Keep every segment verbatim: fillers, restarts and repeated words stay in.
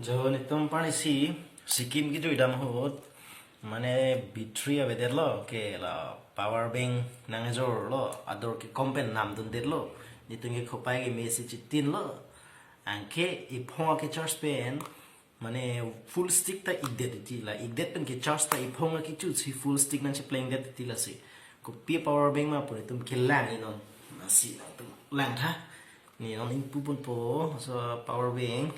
Jo, netum parnisi Sikkim kejui dam ahut, mane battery avedetlo ke la power bank nangkejorlo, ador ke kom pen namdundetlo, netum ke khopai kemesi chitinlo, anke ephong ke charge pen, mane full stick ta ikdet titi la, ikdet pen ke charge ta ephong ke chusi full stick nangcheplengdet titi lasi. Kopi power bank ma pu netum kelang inon, lasi nangtum langtha. Ne non ingpu ponpo, so power bank.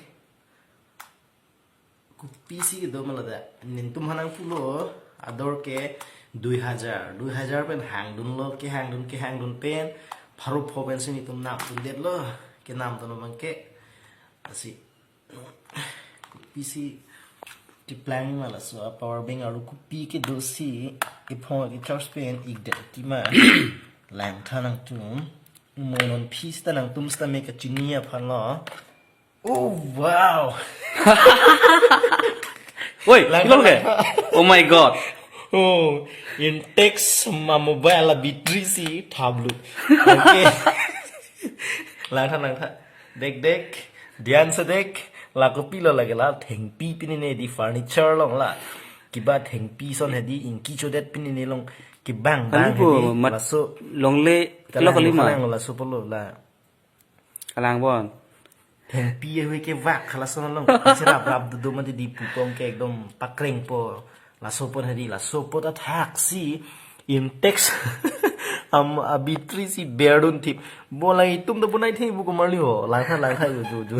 Kopisi kedo ma lata. Netum aphan nangpulo, ador ke dui hajar. Dui hajar pen hangdunlo, kehangdun, kehangdun pen, pharo pho pensi netum namdundetlo. Kenamdun abang ke. Lasi. Kopisi cheplang ma laso a power bank arlo kopi kedosi. Ephong ke charge pen ikdet titi ma. Langtha nangtum. Mo non phi seta nangtum seta me kachini aphanlo. Oh, wow. Woi, lang, lang, lang. Oh my God. Oh, Intex ma mobile a battery si thablu. Okay. Langtha, langtha. Dek, dek. Dhyan se dek. La kopilo lake la, thengpi pinine di furniture along la. Kiba thengpi ason hedi ingki chodet pinine along. Kibang bang hedi. Laso. Longle. Kilo kalima. Laso pulo la. Kalang bon. Thengpi ahoi kevak halason along. Cherap rap dudu mati di pupong ke ekdom pakrengpo. Laso pon hedi, laso pon athaksi Intex am a battery si berdun thip. Bola itum da bunai thei buku marli ho. Langtha langtha yo jo jo.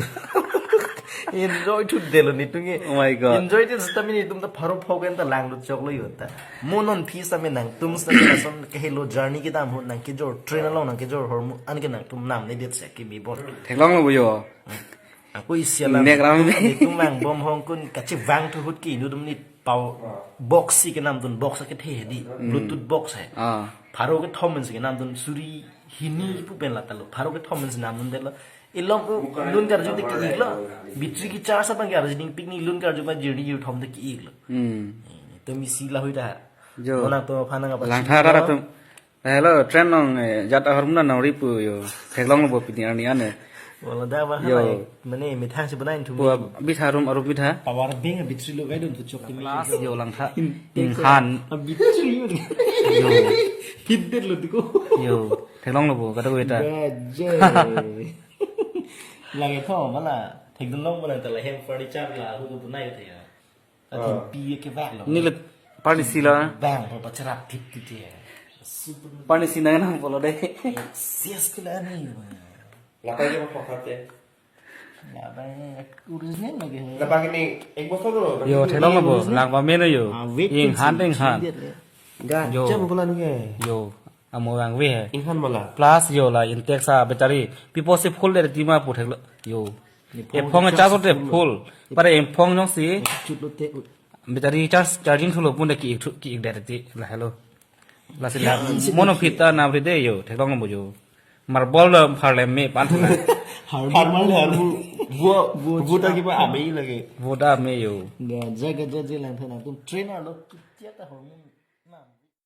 Enjoy thudetlo netum ke. Oh my God. Enjoy thudetlo seta mini itum ta pharo pho pen ta langlut choklo yo ta. Mo non phi seta me nangtum seta me lason kehelo journey kedam ahut nangkejor train along nangkejor ahormu an ke nangtum namnedet si ke bi bon. Theklonglo bo yo. Ako isi alam. Nek ram me. Netum vangbom ahormu kachevang thu ahut ke inut amonit power box si kenamdun, box akethe hedi. Bluetooth box he. Ah. Pharo kethom pensi kenamdun, suri hini pu pen latalo. Pharo kethom pensi namdundetlo. Ilong u lun karju te ke-iklo. Battery kecharge abang ke arjuning pikni lun karju ma jirdi jirthom te ke-iklo. Hmm. Netum isi lahoi ta. Jo. Mo nangtum aphan nang apa langtha sih, ta no? Atum. Hello, train along, eh, jat ahormu nangri pu yo. Theklonglo bo pini arni ane. Wala da ba. Yo. Hai, mane methang si banai thu. Pu bitha room arum bitha. Power bank battery lo gai dun tu chok timi. Plus yo langtha. Inghan. A battery lo. Yo. Hiddet lo diko. Yo. Theklonglo bo kata ko eta. Gaje. Lagi tho mala. Thekdun long mala ta la hem furniture la hu tu bunai ta ya. Athengpi kevaklo. Neli parnisi la. Bang, papa cherap thip thip ya. Super. Parnisi nang nang pulo de. Sias kila ni. Lapai ke apa kate? Lapai original lagi. Lapai ini ek botol dulu. Yo, theklonglo bo, lang pame no yo. Inghan, inghan. Gacha mo pula nu ke. Yo. Amo vangve he. Inghan mala. Plus yo la Intex a battery. Pipo si full det titi ma pu theklo. Yo. Ephong charge te full. Pare ephong jongsi. Chut lo te. Battery charge charging thulo pun de ke-ik thu, ke-ikdet titi la hello. Lasi la. Mo non phi ta namri de yo. Theklonglo bo yo. Marble lo pharle me pan. Harbu harbu. Bo bo ta kiba ame lagi. Bo ta me yo. Gaja gaja je langtha nangtum trainer lo. Tia ta ho.